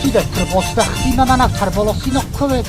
Афтидӕй бостӕхтимӕ мӕнӕ тарболосинок куывед.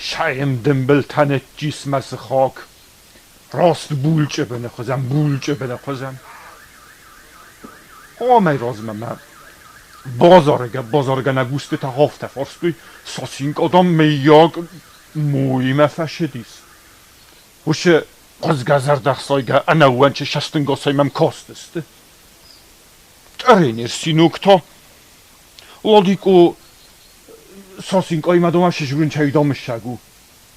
Сӕм дымбылтӕ ныччис мӕ сыхаг, раст булчъы быны хуызӕн, булчъы быны хуызӕн. Амӕй размӕ мӕ базаргӕ-базаргӕнӕг устытӕ афтӕ фарстой, Сосинка, дам, мыййаг, моймӕ фӕцыдис. Уыцы хъуызгӕ зӕрдӕхсайгӕ ӕнӕууӕнчы цӕстӕнгасӕй мӕм кастысты. Тренер Синок та Ладикъо Сосинкъоимӕ дома сызурынчӕй домыссаг у.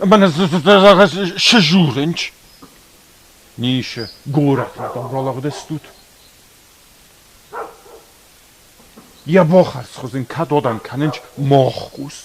Мӕнӕ сызурынч. Нишы горӕтмӕ дам ралӕгъдыстут. Йӕ бахӕрзхуыз ын кӕд одӕн кӕнынч мах хъус.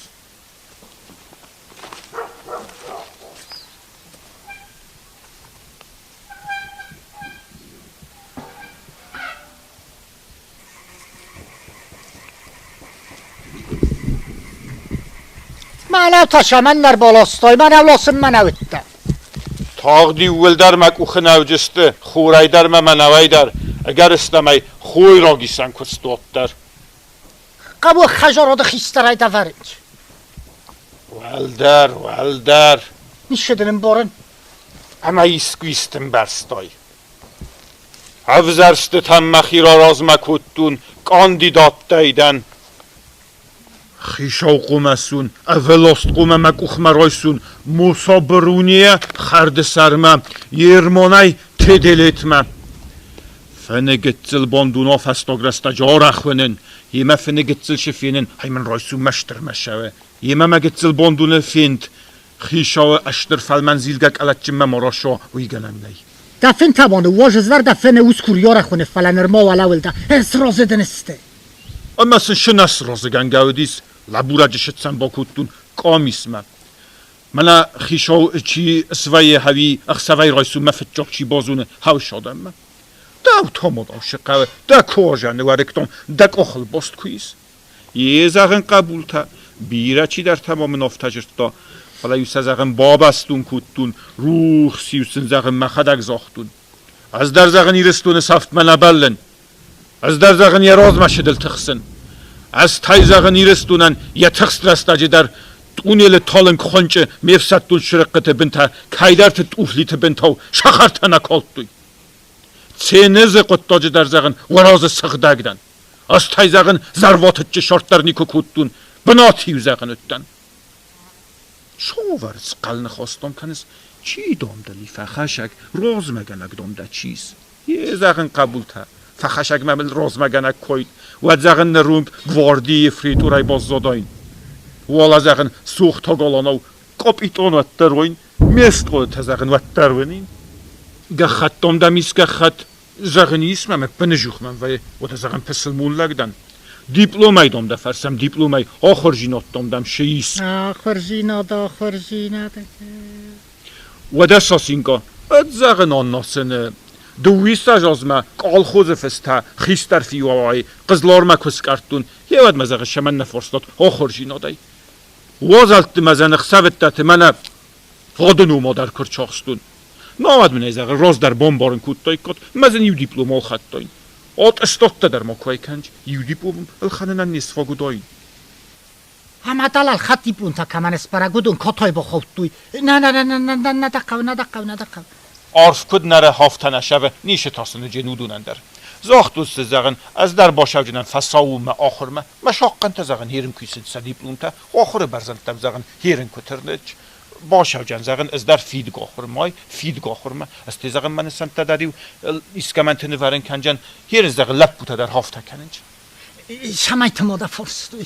Мӕнӕу та цӕмӕн ӕрбаластай, мӕнӕу ласынмӕ нӕ уыдтӕ. Тагъд иууылдӕр мӕ къухы нӕуджысты, хурӕй дӕр мӕ мӕнӕуӕй дӕр, ӕгӕрыстӕмӕй хойрагисӕн куыстуат дӕр. Хъӕуы хӕдзарады хистӕрӕй дӕвӕрынц. Уӕлдӕр, уӕлдӕр. Ницы дын ӕмбарын. Ӕмӕ искуы исты мбӕрстай? Ӕвзӕрстытӕм мӕхи раразмӕ кодтон, кандидаттӕй дӕн. Хицаухъомӕ сун, ӕвӕластхъомӕ мӕ къухмӕ райсун, Муса Бруния хӕрды сӕрмӕ, Ермонӕй Теделетмӕ. Фыны гыццыл бандон фӕстаг рӕстӕджы арӕх уынын, йемӕ фыны гыццыл шы фенын, ай мын райсун мӕ стыр мӕсӕуы. Йемӕ мӕ гыццыл бандоны фенд хицауы стыр фӕлмӕн зилгӕ къӕлӕтджынмӕ ма рацӕуа, уый гӕнӕн нӕй. Дӕ фынтӕ ма ныууазыз, дӕ фыны ускур ярӕхуыны, фӕлӕ нырма уӕлӕуыл дӕ сразы дын сты. Ӕмӕ сын шы нӕ сразыгӕнгӕ уыдис, лӕбурӕджы сыцӕн бакодтон къамисмӕ. Мӕнӕ хицау чи свӕййы ӕви ӕхсӕвӕй райсоммӕ фыццаг чи базоны хӕс адӕммӕ. Дӕу тамадау шы хъӕуы, дӕ куазӕны уӕрыкдон дӕ къухыл баст куы ис. Йе зӕгъын хъӕбултӕ, бирӕ чидӕртӕ ма мын афтӕ зыдта, фӕлӕ-иу сӕ зӕгъын бабӕстон кодтон, рухс-иу сын зӕгъын мӕхӕдӕг загътон. Ӕз дӕр зӕгъын Ирыстоны сӕфтмӕ нӕ бӕллын. Ӕз дӕр зӕгъын йӕ размӕ сыдыл тыхсын. Ӕз тай зӕгъын Ирыстонӕн йӕ тыхст рӕстӕджы дӕр тъунелы талынг хуынчъы ме фсӕддон цырыхъхъыты бынтӕ кӕйдӕрты тъуфлиты бынтау сахартӕ нӕ калдтой. Ценызы хъуыддаджы дӕр зӕгъын уӕ разы сыгъдӕг дӕн. Ӕз зӕгъын, зӕрватыччы сӕрд дӕр никуы кодтон, бынат-иу зӕгъын уыдтӕн. Цавӕр схъӕл ныхӕстӕм кӕныс, чи дам дыл и фӕхӕсӕг, розмӕгӕнӕг дам дӕ чи ис? Йе, зӕгъын, хъӕбултӕ, фӕхӕсӕгмӕ мыл розмӕгӕнӕг койд, уӕд, зӕгъын, ныронг гвардийы фритурӕй баззадаин. Уӕлӕ, зӕгъын, сух тагаланау капитан уӕддӕр уин, ме стъолтӕ, зӕгъын, уӕддӕр уынин. Гӕххӕтт дам дӕм ис гӕххӕтт, Зӕгъын ис мӕм, ӕппынӕдзух мӕм вӕййы, уӕдӕ зӕгъын пысылмон лӕг дӕн. Дипломӕй дам дӕ фӕрсӕм, дипломӕй ахуырдзинад дам дӕм цы ис? Ахуырдзинад, ахуырдзинад. Уӕдӕ Сосинка, ӕд зӕгъын анна сыны. Дыууиссӕдз азмӕ колхозы фыстӕ хистӕр фиуӕй Хъызлармӕ куы скъӕрдтон, гъеуӕд мӕ зӕгъы цӕмӕн нӕ фарстат ахуырдзинадӕй. Уазӕлтты мӕ зӕны хсӕвыдтӕты мӕнӕ гъӕды нома дӕр куы рцахстон. Науӕд мын ӕй, зӕгъы, раздӕр бамбарын кодтаиккат, мӕ дзы иу диплом ӕлхӕдтаин. Атъыстадтӕ дӕр ма куы кӕнч, иу диплом ӕлхӕнынӕн не сфаг уыдаин. Ӕмӕ дӕл ӕлхӕд дипломтӕ кӕмӕн сбӕрӕг, уыдон катай бахаудтой. Нӕ, нӕ, нӕ, нӕ, нӕ, нӕ дӕ хъӕуы, нӕ дӕ хъӕуы, нӕ дӕ хъӕуы. Арф куыд нӕры хафтӕ нӕ сӕвы, ницы та сын уыджын уыдонӕн дӕр. Загътон цы зӕгъын, ӕз дӕр басӕвджынӕн фӕсаууонмӕ ахуырмӕ, мӕ сахъхъӕнтӕ зӕгъын херын куы исынц сӕ дипломтӕ, ахуыры бӕрзӕндтӕм зӕгъын херын куы тырныч. Басӕвджын зӕгъын, ӕз дӕр фидгӕ ахуырмӕ, фидгӕ ахуырмӕ, ӕз те зӕгъын мӕ нысӕнттӕ дӕр-иу искӕмӕнты нывӕрын кӕнджӕн, херын зӕгъын лӕппутӕ дӕр хафтӕ кӕнынч. Цӕмӕйты ма дӕ фарстой?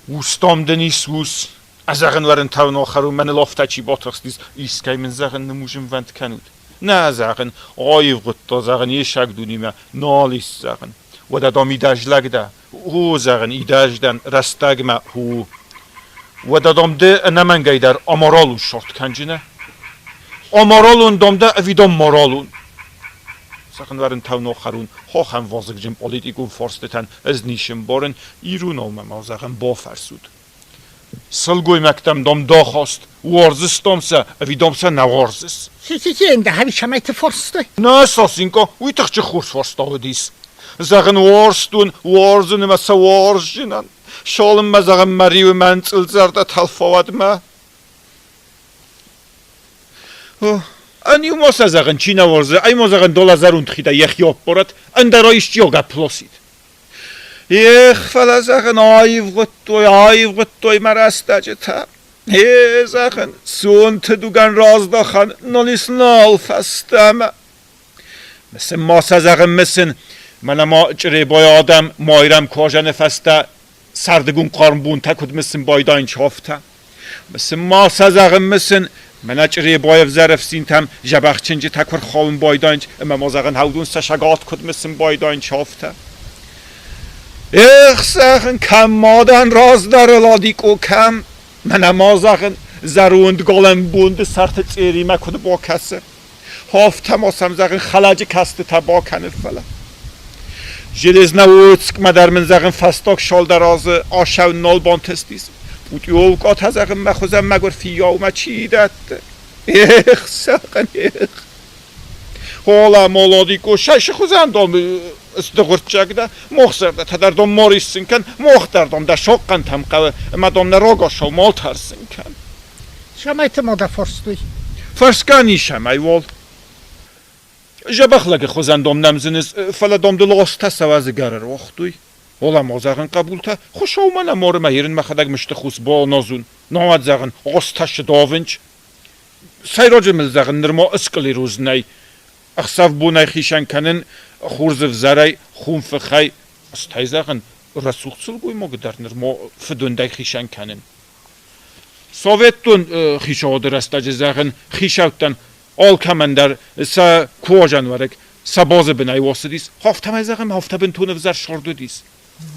Ус дам дын ис, ус. Зӕгъын уӕрын тӕвнохӕр у, мӕныл афтӕ чи батыхстис, искӕй мын зӕгъын нымузынвӕнд кӕнут. Нӕ, зӕгъын, аивгъуыдта, зӕгъын, йе саг дунемӕ нал ис, зӕгъын. Уӕдӕ, дам, идӕдз лӕг дӕ. О, зӕгъын, идӕдз дӕн, рӕстӕгмӕ, о. Уӕдӕ, дам, ды ӕнӕмӕнгӕй дӕр аморалон сорт кӕнджынӕ. Аморалон, дам, дӕ ӕви, дам, моралон? Зӕгъын, уӕрын тӕвнохӕрун, хохӕн вазыгджын политикон фарстытӕн ӕз ницы мбарын, иронау мӕ ма, зӕгъын, бафӕрсут. Сылгоймӕгтӕм дом дахаст, уарзыс дом сӕ, ӕви дом сӕ нӕ уарзыс? Хи-хи-хи, ӕндӕр форстой. Нӕ, Сосинка, уый тыхджын хорз фарста уыдис. Зӕгъын, уарзтон, уарзын ӕмӕ сӕ уарзджынӕн. Цалынмӕ, зӕгъын, мӕ риуы мӕ ӕнцъылдзӕрдӕ тӕлфа, уӕдмӕ. Ӕниу ма сӕ зӕгъын, чи нӕ уарзы, ай ма зӕгъын, дола зӕронд хидӕй йӕхи аппарат, ӕндӕра исчи агӕпп ласид. Ех, фӕлӕ, зӕгъын, аивгъуыдтой, аивгъуыдтой мӕ рӕстӕджытӕ. Е, зӕгъын, сонты дугӕн раздахӕн нал ис нал фӕстӕмӕ. Мысын ма сӕ, зӕгъын, мысын, мӕнӕ ма Чъребайы адӕм Майрӕм куазӕны фӕстӕ сӕрдыгон хъарм бонтӕ куыд мысын байдайынц, афтӕ. Мысын ма сӕ, зӕгъын, мысын, мӕнӕ Чъребайы ӕвзӕр ӕфсинтӕм дзӕбӕх чынджытӕ куы рхауын байдайынц ӕмӕ ма, зӕгъын, уыдон сӕ сагат куыд мысын байдайынц, афтӕ. Эх, зӕгъын, кӕм ма дӕн раздӕры Ладикъо, кӕм? Мӕнӕ ма, зӕгъын, зӕронд галӕмбонды сӕрты цъеримӕ куыд бакӕсы. Афтӕ ма сӕм, зӕгъын, хӕлӕджы кӕстытӕ бакӕны, фӕлӕ. Железноводскмӕ дӕр мын, зӕгъын, фӕстаг цалдӕр азы ацӕуын нал бантыстис. Путевкӕтӕ, зӕгъын, мӕ хуызӕн мӕгуыр фиййаумӕ чи дӕтты? Эх, зӕгъын, эх. Ола, молодико, сӕ хуызӕн дом сдыгъуырццӕг дӕ, мох зӕрдӕтӕ дӕр дом ма риссын кӕн, мох дӕр дом дӕ сохъхъӕнтӕм хъӕуы ӕмӕ дом нӕ рагацау ма тӕрсын кӕн. Цӕмӕйты ма дӕ фарстой? Фӕрсгӕ ницӕмӕй уал. Дзӕбӕх лӕги хузӕн дом нӕм зинис, фӕлӕ дом ды лостӕ сӕуӕзгӕр ӕруагътой. Ола ма зӕгъын хъӕбултӕ, Хуыцаумӕ нӕ моры мӕ ерын мӕхӕдӕг мысты хус баназун, науӕд зӕгъын, азтӕ давынч. Сӕйраджы мыл зӕгъын нырма склероз нӕй. Ӕхсӕв-бонӕй хицӕн кӕнын хорз ӕвзӕрӕй, хомфыхӕй, стӕй зӕгъын, рӕсугъд сылгоймаг дӕр нырма фыдуындӕй хицӕн кӕнын. Советон хицауады рӕстӕджы зӕгъын, хицӕуттӕн алкӕмӕн дӕр сӕ куазӕнвӕрӕг сӕ базы бынӕй уасыдис, афтӕмӕй зӕгъӕм, афтӕ бынтон ӕвзӕр сырд уыдис.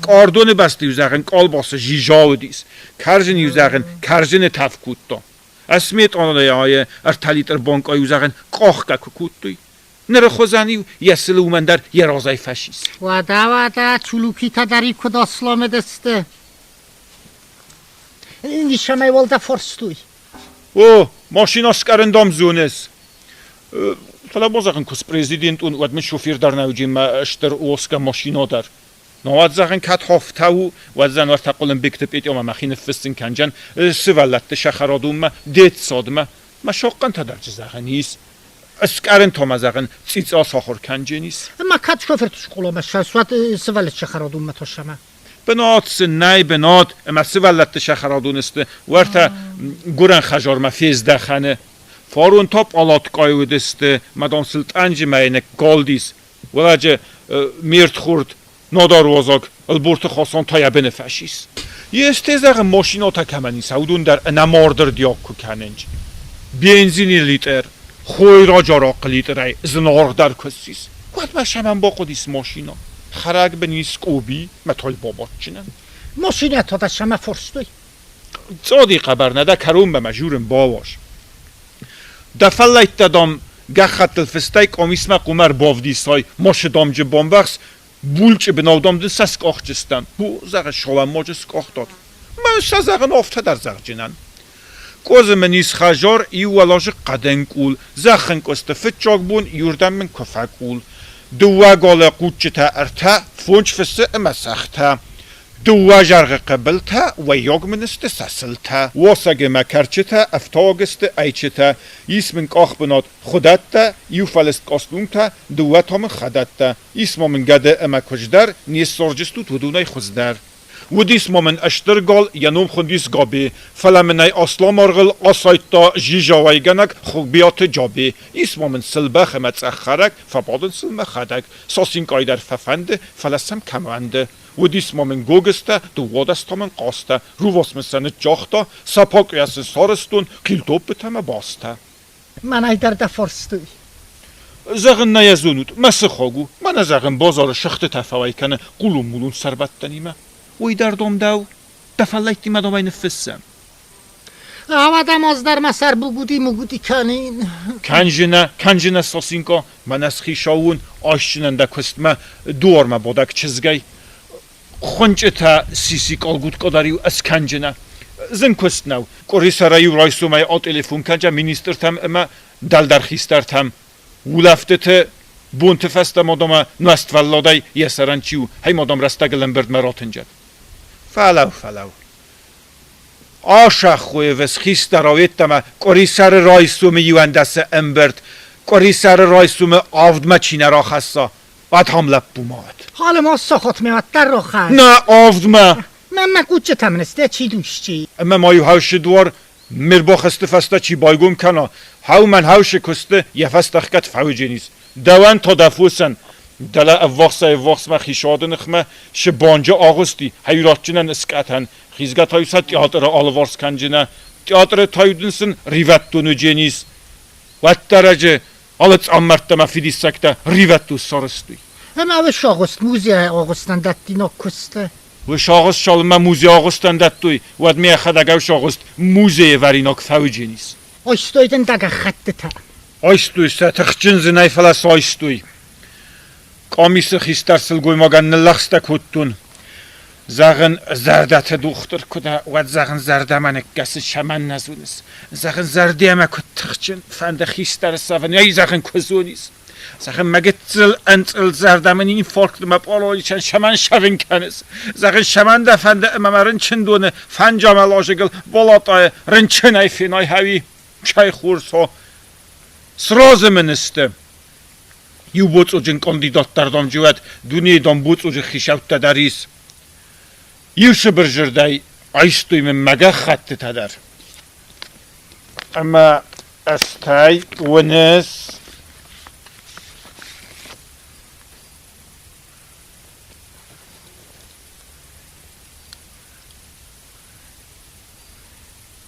Къардоны бӕсты-иу зӕгъын къалбасы зиза уыдис, кӕрдзын-иу зӕгъын кӕрдзыны тӕф кодта. Ӕсметъанайы ӕртӕ литр банкъа-иу зӕгъын къахгӕ куы кодтой. Ныры хуызӕн-иу йӕ сылы уымӕн дӕр йӕ разӕй фӕсис. Уӕдӕ, уӕдӕ, чулукитӕ дӕр икуыд асламыдысты. Нишамӕй уӕлдӕф форстой. О, машина скъӕрын дам зоныс. Фӕлӕ ма зӕгъын, куы спрезидент уын, уӕд мын шофер дӕр нӕ уыди мӕ стыр Оска машина дӕр. Науӕд зӕгъын, кӕд хафтӕ у, уӕд зӕн уӕртӕ Хъуылымбегты Петъомӕ мӕхи ныффыссын кӕнджӕн сывӕллӕтты сӕхӕрадонмӕ, детсадмӕ. Мӕ сохъхъӕнтӕ дӕр дзы зӕгъын ис. Скъӕрын та ма зӕгъын, цъицъа сахуыр кӕнджын ис. Ӕмӕ кӕд шоферты скъоламӕ ссӕуат сывӕллӕтты сӕхӕрадонмӕ тосамӕ? Бынат сын нӕй, бынат, ӕмӕ сывӕллӕтты сӕхӕрадоны сты, уӕртӕ гуырӕн хӕдзармӕ фездӕхӕны. Фарон та пъалаткъайы уыдысты, мӕ дам сыл тъӕнджы мӕйы ныккалдис. Уӕлӕджы ме рдхорд Нодар уазӕг Ӕлборты Хасан та йӕ быны фӕцис. Есте, зӕгъын, машинӕтӕ кӕмӕн ис, уыдон дӕр ӕнӕмард ӕрдиаг куы кӕнынц. Бензины литр, хойраджы арахъхъы литрӕй зынаргъдӕр куы ссис, уӕд мӕ цӕмӕн бахъуыдис машинӕ? Хӕрӕг бын ис къоби, мӕ той бабадджынӕн. Машинӕтӕ дӕр сӕмӕ форстой. Цъоди хъӕбӕр нӕ дӕ кӕронмӕ мӕ журын бауаз. Дӕ фӕллӕйттӕ, дам, гӕххӕттыл фыстӕй къамисмӕ къумӕр бавдисай, машы дамджы бамбӕхс, булчъы бынау, дам, дын сӕ скъахджыстӕм. Бу, зӕгъы, саламмаджы скъахтат. Мӕн сӕ зӕгъын афтӕ дӕр зӕгъджынӕн. Къозы мын ис хӕдзар, иу уӕлазыг хъӕдын къул, зӕххын къуысты фыццаг бон иуырдӕм мын куы фӕкъул. Дыууӕ галы хъуччытӕ ӕртӕ, фондз фысы ӕмӕ сӕгътӕ. Дыууӕ заргъы хъыбылтӕ, уӕййаг мын сты сӕ сылтӕ. Уасӕг ӕмӕ кӕрчытӕ, ӕфтауаг сты ӕйчытӕ. Ис мын къахбынат, хъуыдӕттӕ, иу фӕлыст костюмтӕ, дыууӕ та мын хӕдӕттӕ. Ис ма мын гӕды ӕмӕ куыдз дӕр, не ссарджыстут уыдонӕй хуыздӕр. Уыдис ма мын стыр гал, йӕ ном хуындис Габе, фӕлӕ мын ӕй аслам аргъыл асайдта зизауӕйгӕнӕг Хуыбиаты Джабе. Ис ма мын сылбӕх ӕмӕ цъӕх хӕрӕг, фӕбадын сыл мӕхӕдӕг. Сосинкъайы дӕр фӕфӕнды, фӕлӕ сӕм кӕм уӕнды. Уыдис ма мын гогызтӕ, дыууадӕс та мын хъазтӕ, рувас мын сӕ ныццагъта, сапакъуйӕ сын сарӕзтон хъилтоппытӕ мӕ базтӕ. Мӕнӕй дӕр дӕ фарстой. Зӕгъын нӕ йӕ зонут, мӕ сыхаг у, мӕнӕ зӕгъын базары сыхтытӕ фӕуӕй кӕны хъулон-мулон сӕрбӕттӕнимӕ. Уый дӕр домдӕу, дӕ фӕллӕйттимӕ домӕй ныффыссӕм. Ӕвӕдӕм ӕз дӕр мӕ сӕр бугуди-мугуди кӕнин. Кӕнжынӕ, кӕнжынӕ, Сосинка, мӕнӕ схицау уын, айсджынӕн дӕ куыстмӕ, дуармӕ бадӕг чызгӕй. Хуынчъытӕ сиси къалгутка дӕр-иу ӕскӕнджынӕ. Зын куыст нӕу. Къуырисӕрӕй-иу райсомӕй ателефон кӕнджа министртӕм ӕмӕ дӕлдӕр хистӕртӕм. Улӕфтыты бонты фӕстӕ ма домӕ нуӕствӕлладӕй йӕ сӕрӕн чи у, хӕй ма дам рӕстӕгыл ӕмбырдмӕ ратынджӕд. Фӕлӕу, фӕлӕу. Асӕххоевы хистӕрау йеддӕмӕ къуырисӕры райсомы иуӕндӕсы ӕмбырд къуырисӕры райсомы авдмӕ чи нӕ рахӕсса, ахӕм лӕппу ма уӕд. Халӕм сахатмӕ уӕддӕр рахӕсс. Нӕ, авдмӕ! Мӕнмӕ кусджытӕ мын сты, чи дусчи. Ӕмӕ ма иу хӕссы дуар ме рбахызты фӕстӕ чи байгом кӕна, хӕу мӕн хӕссы куысты йӕ фӕстӕ хгӕд фӕуыдженис. Дӕуӕн та дӕ фосӕн дӕлӕ ӕввахсӕй-ӕввахсмӕ хисады ныхмӕ шы банджы агъуысти, хӕйрӕджджынӕн ыскъӕтӕн, хизгӕ та-иу сӕ театры алыварс кӕнджынӕ, театры та-иу дын сын ривӕддон уыдженис. Уӕддӕрӕджы алы цъаммӕрттӕ мӕ фидиссӕгтӕ ривӕдту сарӕзтой. Ӕмӕ уый сагъуыст музейы агъуыстӕн дӕттинаг куысты. Уый сагъуыст цалынмӕ музейы агъуыстӕн дӕттой, уӕдмӕ йӕхӕдӕг ӕвсагъуыст музейы вӕринаг фӕуыдженис. Айстой дын дӕ гӕххӕттытӕ. Айстой сӕ, тыхджын дзы нӕй, фӕлӕ сӕ айстой. Къамисы хистӕр сылгоймагӕн ныллӕгъстӕ кодтон. Зӕгъын, зӕрдӕты дохтыр куы дӕ, уӕд зӕгъын, зӕрдӕмӕ ныккӕсы, цӕмӕн нӕ зоныс. Зӕгъын, зӕрдӕмӕ куыд тыхджын, фӕнды хистӕры цӕвын, ӕй зӕгъын, куы зонис. Зӕгъын, мӕ гыццыл ӕнцъылд зӕрдӕ мын инфарктмӕ пъолоичӕн цӕмӕн сӕвын кӕныс? Зӕгъын, цӕмӕн дӕ фӕнды ӕмӕ мӕ рынчындоны фӕнджамӕ лазыгыл Болатъайы рынчынӕй фенай хӕуи? Чай хурсо. Сразы мын сты. Иу боцъоджын кандидат дӕр дам джиуӕд, дунейы дам боцъоджы хицӕуттӕ дӕр ис. Иу сыбырзырдӕй айстой мын мӕ гӕххӕттытӕ дӕр. Ӕмӕ ӕстӕй уыныс,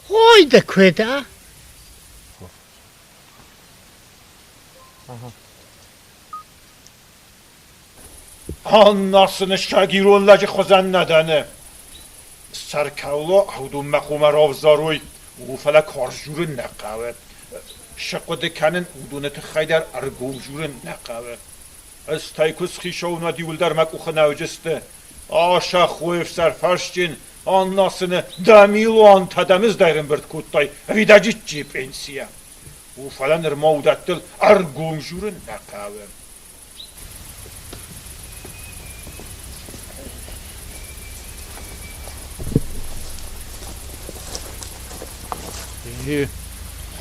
Ой, дӕ куы дӕ! Анна сын ссаг ирон лӕджы хуызӕн нӕ дӕн. Сӕркӕуло уыдонмӕ хъуамӕ равзарой, у фӕлӕ карз дзурын нӕ хъӕуы. Цы хъуыды кӕнын, уыдоны тыххӕй дӕр ӕргом дзурын нӕ хъӕуы. Ӕз та куы схицау уӕд иуылдӕр мӕ къухы нӕ уыдысты. Асӕххоев сӕрфарстджын, Анна сыны дӕ милуантӕ дӕ мыздӕй ӕрӕмбырд кодтай ӕви дӕ джиджджи пенсийӕ? У, фӕлӕ нырма уыдӕттыл ӕргом дзурын нӕ хъӕуы.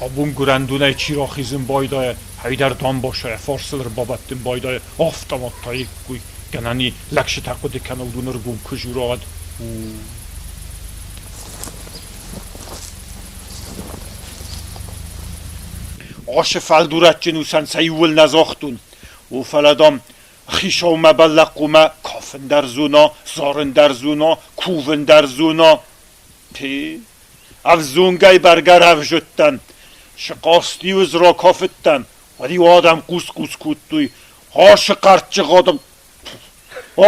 Абон гуырӕндонӕй чи рахизын байдайа, хӕйдӕр дамбасайӕ фарсыл ӕрбабӕттын байдайа, автомат та иккой, гӕнӕн и, лӕгсытӕ хъуыды кӕны, уыдон ӕргом куы журад. Ашы фӕлдурӕджджын усӕн сӕ иууыл нӕ загътон. О, фӕлӕ, дам, хицаумӕ бӕллӕхъхъомӕ кафын дӕр зона, зарын дӕр зона, кувын дӕр зона. Те, ӕвзонгӕй бӕргӕ рӕвзыдтӕн, сыкъасти-иу ӕз ракафыдтӕн, уӕд-иу адӕм хъус-хъус кодтой, ашы хъӕрччыгъадӕм,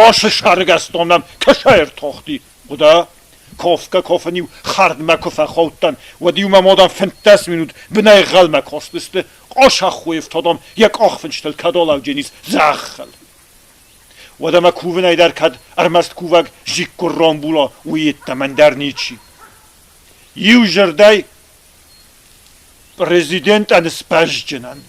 ашы сӕргӕстон мӕм кӕсӕй ӕртахти, хъуыда. Кафгӕ-кафын-иу хӕрдмӕ куы фӕхаудтӕн, уӕд-иу мӕм адӕм 15 минут бынӕй гъӕлмӕ кастысты, Къасаххоев та, дам, йӕ къахфынстыл кӕд алӕудженис зӕххыл. Уӕдӕ мӕ кувынӕй дӕр кӕд ӕрмӕст кувӕг зиккур рамбула, уый йеддӕмӕ ӕндӕр ничи. Иу зӕрдӕй президентӕн сбӕзджынӕн.